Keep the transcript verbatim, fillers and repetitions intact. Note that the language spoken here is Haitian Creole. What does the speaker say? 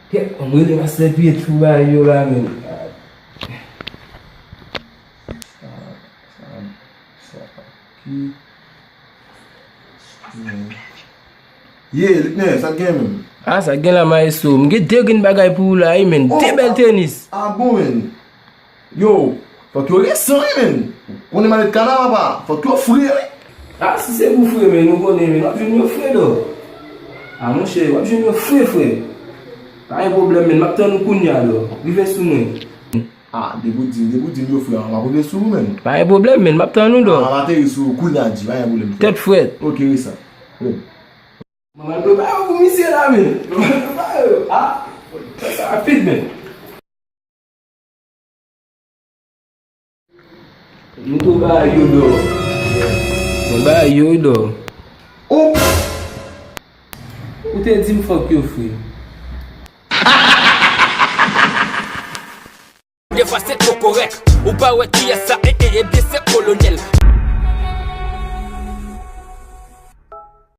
Kèt, mwen rele mastè Pietro ba yo la, men. Ye, Liknè, sa k gen menm? Ah, sa k gen la, maestro? M gen de grenn bagay pou ou la, wi, men. De bèl tenis. Ah bon, men. Yo, fòk yo resan, wi, men. Konnen malèt kana, papa. Fòk yo fre, wi. Ah, si se pou fre, men, nou konnen, men, w ap jwenn yo fre, dò. Ah, monchè, w ap jwenn yo fre, fre. Pa gen pwoblèm, men, m ap tann ou kounye a, dò. Rive sou mwen. Ah, depi w di m, depi w di m yo fre, m ap rive sou ou, men. Pa gen pwoblèm, men, m ap tann ou, dò. Ah, m ap ateri sou ou kounye a, di, pa gen pwoblèm, frè. Tèt frèt. Ok, resan. Wi. Mwen al prepare yo pou misye la, men. Mwen al prepare yo. Ah, fè sa rapid, men. Nou tou ba yo dò. Mwen ba yo dò. Ou te di m fòk yo fre. Defwa se kokorèk. Ou pa wè kiyès sa, e, e, ebyen se kolonèl.